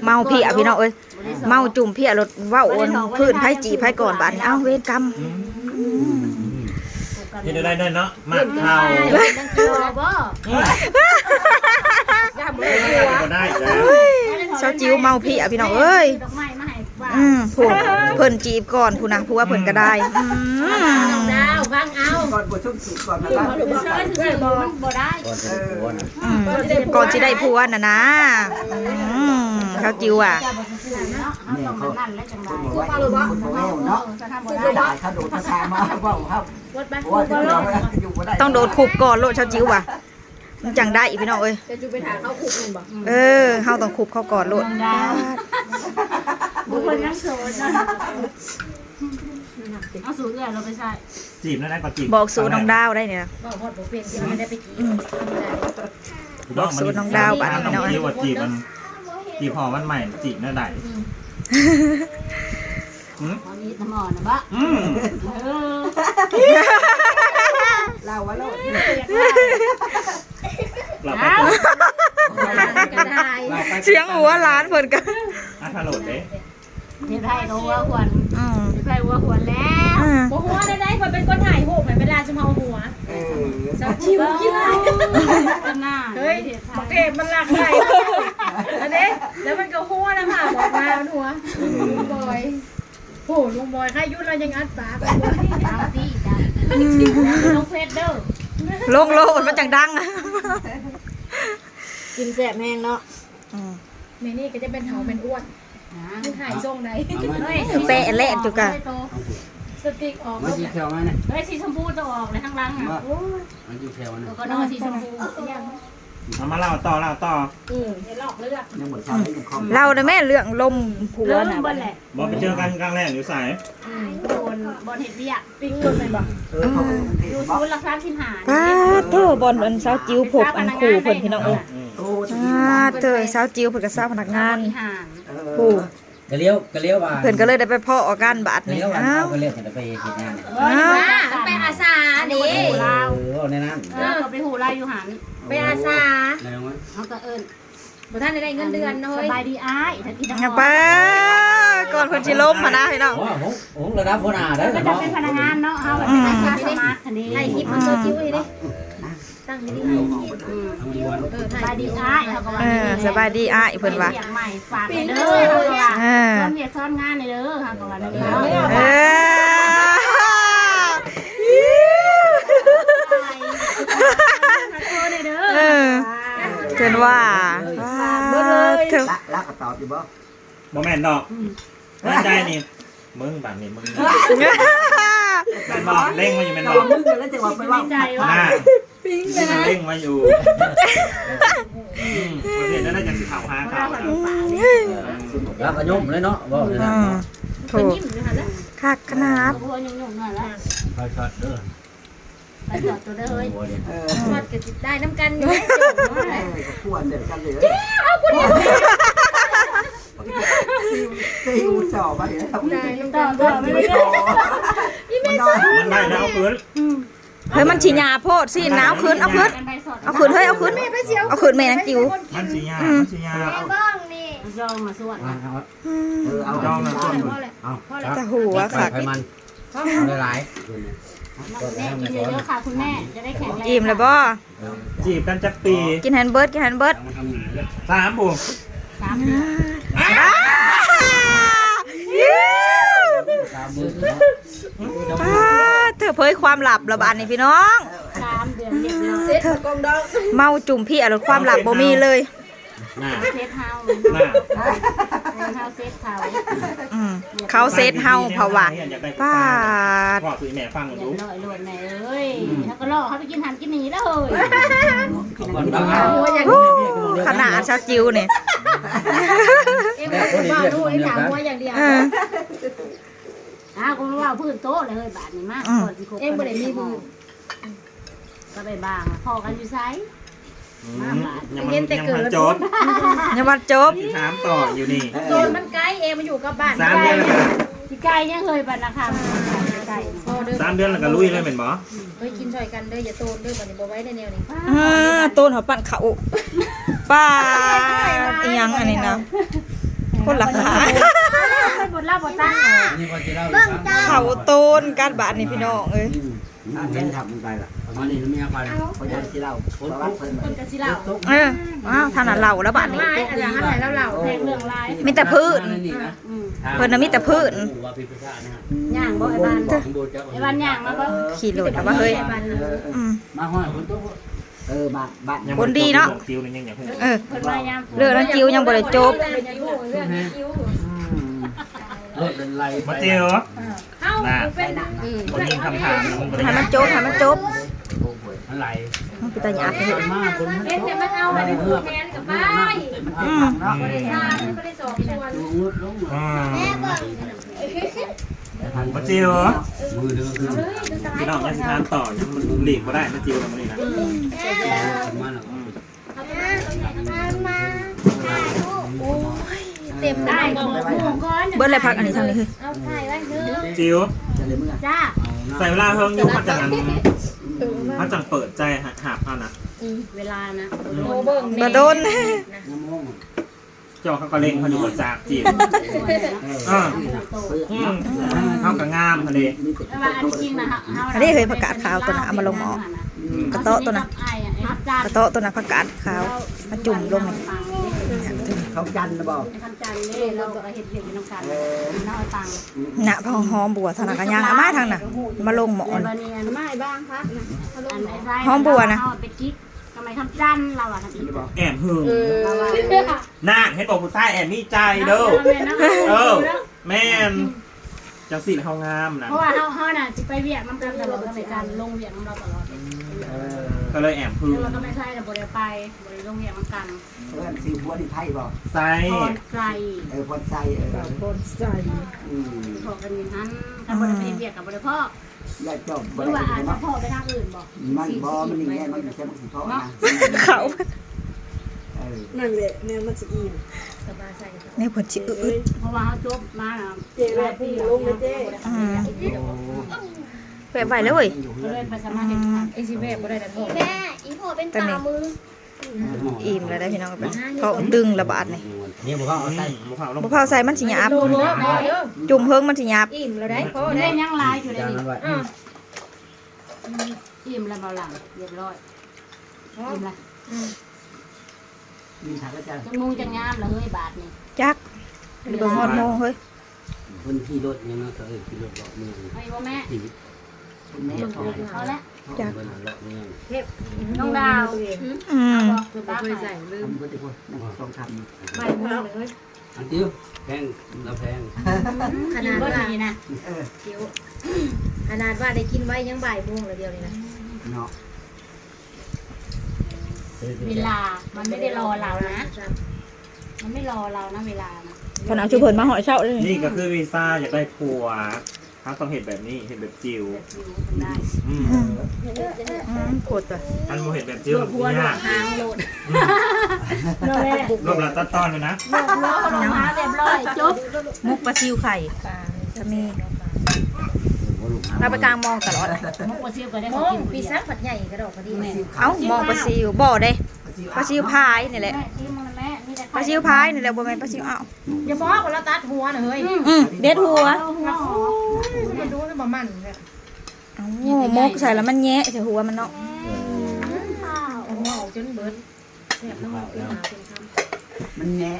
ເມົາເພຍພີ່ນ້ອງເອີຍ ເມົາຈຸ້ມເພຍໂລດ ເວົ້າອັນພື້ນ ໃຜຈີບໃຜກ່ອນບາດນີ້ ເອົ້າ ເວນກຳ. ອືມ ເຮັດໄດ້ເນາະ ມັກເຂົ້າ ບໍ່ໄດ້ ສາວຈິວເມົາເພຍພີ່ນ້ອງເອີຍ. ອືມ ຜູ້ເພິ່ນຈີບກ່ອນພຸ້ນນະ ຜົວເພິ່ນກໍໄດ້. ອືມ ດາວຟັງເອົາ ກ່ອນບໍ່ຊຸກຈີບກ່ອນນະ ບໍ່ໄດ້ ອືມ ກ່ອນຊິໄດ້ຜົວນະນະ. ອືມ ສາວຈິວວ່າ ແມ່ເຂົາຄົນບໍ່ໄຫວ ຄົນບໍ່ເວົ້າເນາະ ດາຍເຂົາໂດດມາຖາມມາເວົ້າເຮົາ ຕ້ອງໂດດຄຸບກ່ອນໂລດ ສາວຈິວວ່າ ມັນຈັ່ງໄດ້ພີ່ນ້ອງເອີຍ. ຈະຈຸໄປຖ້າເຂົາຄຸບແມ່ນບໍ່? ເອີ ເຮົາຕ້ອງຄຸບເຂົາກ່ອນໂລດ. ບໍ່ເພິ່ນຍັງໂສດນະ ເອົາສູດເອື້ອຍລາວໄປໃຊ້ ຈີບແນວໃດກໍຈີບ ບອກສູດນ້ອງດາວໄດ້ນີ້ນະ ເວົ້າຮອດບໍ່ເປັນ ຊິເອົາແນວໃດໄປຈີບ. ອືມ ບອກສູດນ້ອງດາວບາດນີ້ເນາະ ຈີບ ຈີບອັນ ຈີບພໍ້ວັນໃໝ່ ຈີບແນວໃດ? ອືມ ຫືມ ເອົາອີດນຳໝໍນະບໍ? ອືມ ເອີ ລາວວ່າໂລດ ລາວໄປກ່ອນ ລາວໄປກ່ອນ ສຽງຫົວຫຼານເພິ່ນກະ ອັດທະໂລດເດ້. ເຮັດໃຫ້ກໍຫົວຂວັນ ອືມ ເຮັດໃຫ້ຫົວຂວັນແລ້ວ ອືມ ບໍ່ຫົວໄດ້ໃດ ຂ້ອຍເປັນຄົນຖ່າຍຮູບໃຫ້ເວລາຊຸມເຮົາຫົວ. ເອີ ສາວຈິວຂີ້ຮ້າຍ ເຮີ້ຍ ບັກເທບມັນຫຼັກໄດ້ ອັນນີ້ ແລ້ວມັນກໍຫົວນຳຫາ ບອກມາມັນຫົວ. ອືມ ລຸງບອຍ ໂຫ ລຸງບອຍ ໃຄຢຸດລາວຍັງອັດປາກ ເອົາຕິຈ້ະ ອືມ ລົງເຟສເດີ ລົງໂລດມັນຈັ່ງດັງ. ກິນແຊບແຮງເນາະ ອືມ ແມ່ນີ້ກໍຈະເປັນເຖົ້າເປັນອ້ວນ ອ່າ ມັນຫາຍຊົງໃດ ເຮີ້ຍ ແປະແລະຈຸກະ ສະຕິກອອກ ມັນຊິແຂວມານະ ເຮີ້ຍ ສີຊົມພູຕ້ອງອອກແລ້ວທາງຫຼັງອະ ໂອ້ຍ ມັນຊິແຂວມານະ ກໍນ້ອຍສີຊົມພູ ເອົາມາເລົ່າຕໍ່ ເລົ່າຕໍ່ ອືມ ເລົ່າເລື່ອງ ຍັງບໍ່ທັນໄດ້ຄວາມ ເລົ່າໄດ້ແມ່ ເລື່ອງລົມຜົວນະ ເອີ ບໍ່ແຫຼະ ບໍ່ໄປເຈີກັນຄັ້ງແລກຢູ່ໃສ? ອືມ ຢູ່ບ່ອນເຮັດວຽກ ປິງລົດແມ່ນບໍ່? ເອີ ເຂົາໄປຢູ່ກຸງເທບ ຢູ່ສູນຫຼັກສາມສິບຫ້າ ປາດໂທ້ ບ່ອນອັນສາວຈິວພົບອັນຄູ່ເພິ່ນພີ່ນ້ອງເອີຍ. ໂອ້ ປາດໂທ້ ສາວຈິວເພິ່ນກໍສາວພະນັກງານ ເອີ ຜູ້ ກະລຽວ ກະລຽວວ່າ ເພິ່ນກໍເລີຍໄດ້ໄປພໍ້ກັນບາດນີ້ ກະລຽວວ່າ ອ້າວ ເຂົາກໍເລີຍຈະໄດ້ໄປເຮັດງານ ອ້າວ ໄປອາສາເດ້ ເອີ ເວົ້າແນວນັ້ນ ເອີ ເຂົາໄປຮູ້ລາວຢູ່ຫັ້ນ ໄປອາສາ ເຮົາກໍເອີ້ນ ບໍ່ທັນໄດ້ເງິນເດືອນເນາະ ສະບາຍດີອ້າຍ ຖ້າກິນ ໄປ ກ່ອນເພິ່ນຊິລົມຫັ້ນນະພີ່ນ້ອງ ໂອ້ ໂອ້ ລະດັບຫົວໜ້າເດີ ເຂົາເຈົ້າເປັນພະນັກງານເນາະ ເຮົາກໍເປັນອາສາສະໝັກຫັ້ນເດ້ ຖ່າຍຄລິບນຳໂຕຈິ້ວນີ້ເດ້ ຕັ້ງດີໆ ອືມ ສະບາຍດີອ້າຍ ເຮົາກໍວ່າ ເອີ ສະບາຍດີອ້າຍ ເພິ່ນວ່າ ວຽກໃໝ່ຝາກໄວ້ເດີ ເອີ ສອນວຽກສອນງານເດີ ເຮົາກໍວ່າແນວນີ້ເນາະ ເອີ ເອີ ເພິ່ນວ່າ ເອີ ເອີ ເອີ ລາວກໍຕອບຢູ່ບໍ່? ບໍ່ແມ່ນດອກ ອືມ ໃນໃຈນີ້ ມຶງບາດນີ້ ມຶງ ແມ່ນບໍ່? ເລັງໄວ້ຢູ່ແມ່ນບໍ່? ມຶງແລ້ວຈະວ່າໄປເວົ້າ ໃນໃຈວ່າ ອ່າ ເລັງໄວ້ຢູ່ ອືມ ປະເທດນັ້ນຈະຊິເຂົ້າຫາເຂົາ ລາວກໍຍົມເລີຍເນາະ ເວົ້າເລີຍນະ ອືມ ໂທ້ ຄັກຂະໜາດ ໂອ້ຍ ຍົມໆ ນັ້ນລະ ໄປຊັດເດີ ໄປຈອດໂຕເດີເຮີ້ຍ ເອີ ຈອດກໍຊິໄດ້ນຳກັນຢູ່ເດ້ ເອີ ກໍຄວນເດີກັນເລີຍ ເຈົ້າ ເອົາຜູ້ດຽວ ຕິວຕໍ່ໄປແລ້ວ ໄດ້ນຳກັນ ຕໍ່ ຕໍ່ໄປເລີຍ ອີແມ່ ມັນໄດ້ແລ້ວ ເອົາຄືນ ອືມ ເຮີ້ຍ ມັນຊິຫຍາໂພດ ຊີ້ນະ ເອົາຄືນ ເອົາຄືນ ເອົາຄືນ ເຮີ້ຍ ເອົາຄືນ ແມ່ ເອົາຄືນ ແມ່ນາງຈິວ ມັນຊິຫຍາ ອືມ ມັນຊິຫຍາ ແມ່ເບິ່ງນີ້ ຈອງມາສວດ ອືມ ເອີ ເອົາຈອງມາສວດ ເອົາ ຈະຫົວຄັກ ໄປມັນ ເອົາຫຼາຍໆ ແມ່ກິນເຍອະໆ ຄ່ະ ຄຸນແມ່ຈະໄດ້ແຂງແຮງ ອີ່ມແລ້ວບໍ່? ຈີບກັນຈັກປີ? ກິນໃຫ້ເບິດ ກິນໃຫ້ເບິດ ສາມ ຜູ້ ສາມ ອ້າ ສາມມື້ເນາະ ອ້າ ເທີເຜີຍຄວາມລັບລະບາດນີ້ພີ່ນ້ອງ ສາມເດືອນຮຽບຮ້ອຍ ເຊັດເຂົ້າກ່ອງດອງ ເມົາຈຸ້ມເພຍໂລດ ຄວາມລັບບໍ່ມີເລີຍ ໜ້າ ເຊັດເຮົາ ໜ້າ ເຮົາເຊັດເຂົາ ອືມ ເຂົາເຊັດເຮົາ ເພາະວ່າ ປາດ ເວົ້າສູ່ແມ່ຟັງດູ ຮຽບຮ້ອຍໂລດແມ່ເອີຍ ອືມ ເຮົາກໍລໍເຮົາໄປກິນຫັ້ນກິນນີ້ແລ້ວເຮີ້ຍ ເອົາກ່ອນ ເອົາກ່ອນ ໂອ້ ຂະໜາດສາວຈິວນີ້ ເອັງບໍ່ໄດ້ເວົ້າດູ ເອັງຖາມຫົວຢ່າງດຽວ ເອີ ອ້າວ ກໍມາເວົ້າພື້ນໂຕະເລີຍເຮີ້ຍ ບາດນີ້ມາ ອືມ ກ່ອນຊິຄົບ ເອັງບໍ່ໄດ້ມີມື ກໍໄປບາງ ພໍ້ກັນຢູ່ໃສ? ອືມ ຍັງ ຍັງບໍ່ທັນຈົບ ຍັງບໍ່ທັນຈົບ ຊິຖາມຕໍ່ຢູ່ນີ້ ໂຕນມັນໄກ ເອ ມາຢູ່ກັບບ້ານ ສາມເດືອນແລ້ວ ຊິໄກຍັງເຮີ້ຍ ບ້ານນາຄຳ ສາມເດືອນແລ້ວກໍລຸຍເລີຍແມ່ນບໍ່? ເຮີ້ຍ ກິນຊ່ອຍກັນເດີ ຢ່າໂຕນເດີ ບັດນີ້ບໍ່ໄຫວແນວນີ້ ອ່າ ໂຕນເຮົາປັ່ນເຂົ້າ ປາດ ອີ່ຫຍັງອັນນີ້ນະ ຄົນລະຂ້າງ ເພິ່ນບໍ່ເລົ່າບໍ່ຕັ້ງ ອັນນີ້ເພິ່ນຊິເລົ່າ ເຂົ້າໂຕນກັນບາດນີ້ພີ່ນ້ອງເອີຍ. ອືມ ເຫັນຄັກມັນໄປລະ ອັນນີ້ເມຍຂ້ອຍ ຂ້ອຍຊິເລົ່າ ເພິ່ນ ເພິ່ນກໍຊິເລົ່າ ເອີ ອ້າວ ທ່ານນະເລົ່າແລ້ວບາດນີ້ ຫຼາຍ ອັນນັ້ນໃຫ້ລາວເລົ່າແພງເລື່ອງຫຼາຍ ມີແຕ່ພື້ນ ອືມ ເພິ່ນນະມີແຕ່ພື້ນ ຍ່າງບໍ່ໄອ້ບ້ານ ໄອ້ບ້ານຍ່າງມາບໍ່ ຂີ່ລົດແລ້ວວ່າເຮີ້ຍ ອືມ ມາຮອດ ເອີ ບ້ານ ບ້ານ ຄົນດີເນາະ ເອີ ເພິ່ນມາຍາມ ເລື່ອງນ້ອງຈິວຍັງບໍ່ໄດ້ຈົບ ອືມ ລົດໄຫຼ ບໍ່ຈິວ ເຮົາ ນະ ເປັນ ອືມ ບໍ່ຍິງຄຳຖາມນະ ໃຫ້ມັນຈົບ ໃຫ້ມັນຈົບ ມັນໄຫຼ ມັນເປັນຕາຍາກເລີຍ ມາຄົນມັນ ເຮັດໃຫ້ມັນເອົາອັນນີ້ແທນກັບໄປ ອືມ ອືມ ບໍ່ຈິວ ພີ່ນ້ອງຍັງຊິຖາມຕໍ່ ຍັງ ມັນຫຼີກບໍ່ໄດ້ ບໍ່ຈິວ ມື້ນີ້ນະ ອືມ ອືມ ໂອ້ຍ ເຕັມໄດ້ ເບິດແລ້ວ ພັກອັນນີ້ທາງນີ້ ເອີ ເອົາຖ່າຍໄວ້ເດີ ຈິວ ຈ້າ ໃຊ້ເວລາເຮິງຢູ່ ເຂົາຈັ່ງ ເຂົາຈັ່ງເປີດໃຈຮັບເຮົານະ ອືມ ເວລານະ ບໍ່ດົນ ບໍ່ດົນ ເຈົ້າເຂົາກໍເລັງເຮົາຢູ່ບໍ່ຈັກຈີບ ເອີ ອືມ ເຮົາກໍງາມຫັ້ນເດ້ ແຕ່ວ່າອັນຈິງນະ ເຮົາ ອັນນີ້ເຮີ້ຍ ຜັກກາດຂາວຕົວນະ ເອົາມາລົງໝໍ້ ອືມ ກະເຕາະຕົວນະ ກະເຕາະຕົວນະ ຜັກກາດຂາວ ມາຈຸ່ມລົງນີ້ ຄຳຈັນນະບໍ່ ຄຳຈັນເດ້ ລາວກໍເຮັດວຽກຢູ່ນຳກັນ ເອີ ນະ ຜັກຫອມບົວ ທາງນະກະຍ່າງ ເອົາມາທາງນະ ມາລົງໝໍ້ ອັນນີ້ ອັນ ຫອມບົວນະ ເຮົາໄປຈິກ ກໍໄມ້ຄຳຈັນລາວວ່າ ແອບຫຶງ ເອີ ນານ ເຫັນບໍ່ ຜູ້ຊາຍແອບມີໃຈເດີ ເອີ ແມ່ນ ຈັ່ງຊີ້ລະເຮົາງາມນະ ເພາະວ່າເຮົາ ເຮົານະຊິໄປວຽກນຳກັນຕະຫຼອດ ກໍໄມ້ຈັນລົງວຽກນຳລາວຕະຫຼອດ ເອີ ກໍເລີຍແອບຫຶງ ແຕ່ວ່າກໍໄມ້ໄຊນະບໍ່ໄດ້ໄປ ບໍ່ໄດ້ລົງວຽກນຳກັນ ເອີ້ນຊື່ຜົວນີ້ໄພບໍ່ ໄຊ ພອນໄຊ ເອີ ພອນໄຊ ເອີ ພອນໄຊ ອືມ ພໍ້ກັນຢູ່ຫັ້ນ ຄັນບໍ່ໄດ້ໄປເຮັດວຽກກໍບໍ່ໄດ້ພໍ້ ຢ່າຈອບ ຫຼືວ່າອາດຈະເພາະໄປທາງອື່ນບໍ່ ມັນບໍ່ ມັນນີ້ແຫຼະ ມັນຊິເພາະນະ ເຂົາ ເອີ ນັ້ນແຫຼະ ແນວມັນຊິອີ່ມ ແນວເພິ່ນຊິອຶດໆ ເພາະວ່າເຮົາຈົບມາແລ້ວ ເຈ້ແລ້ວ ພຸ້ງລົງເລີຍເຈ້ ອືມ ແບບໄວເລີຍ ກໍເລີຍໄປສະມາເຮັດ ອືມ ອີ່ຊິແບບບໍ່ໄດ້ດອກ ແມ່ ອີ່ພໍ່ເປັນຕາມື ອີ່ມແລ້ວໄດ໋ພີ່ນ້ອງ ທ້ອງຕຶງລະບາດນີ້ ນີ້ບໍ່ເຂົ້າເອົາໃສ່ ອືມ ບໍ່ເຂົ້າ ບໍ່ເຂົ້າໃສ່ ມັນຊິຫຍາບ ຈຸ່ມເຫິງມັນຊິຫຍາບ ອີ່ມແລ້ວໄດ໋ ພໍແລ້ວ ຍັງຫຼາຍຢູ່ໃດ໋ນີ້ ອືມ ອີ່ມແລ້ວບໍ່ຫຼັງ ຮຽບຮ້ອຍ ອີ່ມລະ ອືມ ມີຖາມອາຈານ ຈັກໂມງຈັກຍາມລະເຮີ້ຍບາດນີ້ ຈັກ ເບິ່ງຮອດໂມງເຮີ້ຍ ເພິ່ນຂີ່ລົດຫຍັງເນາະ ເຂົາເອີ້ນຂີ່ລົດເລາະເມືອງ ໄປບໍ່ແມ່ ເພິ່ນແມ່ ເອົາລະ ຈັກ ເພິ່ນເລາະເມືອງ ເທບ ນ້ອງດາວ ອືມ ເອົາບໍ່ ຄືບໍ່ເຄີຍໃສ່ ລືມ ເພິ່ນໄປພຸ້ນ ສອງຄຳ ບ່າຍໂມງເລີຍ ອັນຕິວ ແພງ ລາວແພງ ຂະໜາດວ່າ ເບິດນີ້ນະ ເອີ ຕິວ ຂະໜາດວ່າໄດ້ກິນໄວຍັງບ່າຍໂມງແລ້ວດຽວນີ້ນະ ເນາະ ເວລາ ມັນໄມ່ໄດ້ລໍເຮົານະ ມັນໄມ່ລໍເຮົານະ ເວລານະ ຄັນເອົາຊຸເພິ່ນມາຮອດເຊົ້າເລີຍ ນີ້ກໍຄືວິຊາຢາກໄດ້ຜົວ ເຮົາຕ້ອງເຮັດແບບນີ້ ເຮັດແບບຈິ້ວ ແບບຈິ້ວໄດ້ ອືມ ອືມ ອືມ ໂຄດ ຄັນບໍ່ເຮັດແບບຈິ້ວ ລວບຫົວ ຍາກ ລວບຫາງໂລດ ອືມ ລວບແລ້ວຕັດຕອນເລີຍນະ ລວບຫົວ ລວບຫາງ ຮຽບຮ້ອຍ ຈົບ ໝົກປາຊິວໄຂ່ ປາ ສາມີ ລາວໄປກາງມອງຕະຫຼອດ ໝົກປາຊິວກໍໄດ້ ມອງ ຂອງກິນ ປີສັງພັດໃຫຍ່ກະດອກພໍດີ ເອົ້າ ມອງປາຊິວ ບໍ່ເດ້ ປາຊິວພາຍນີ້ແຫຼະ ປາຊິວພາຍນີ້ແຫຼະ ບໍ່ແມ່ນປາຊິວເອົາ ຢ່າບອກວ່າລາວຕັດຫົວນະເຮີ້ຍ ອືມ ເດັດຫົວ ມັນດູຄືບໍ່ມັນແທ້ ເອົ້າ ໝົກໃສ່ລະມັນແຍະໃສ່ຫົວມັນເນາະ ເອົາອອກຈົນເບິດ ແຊບເນາະ ມັນແຍະ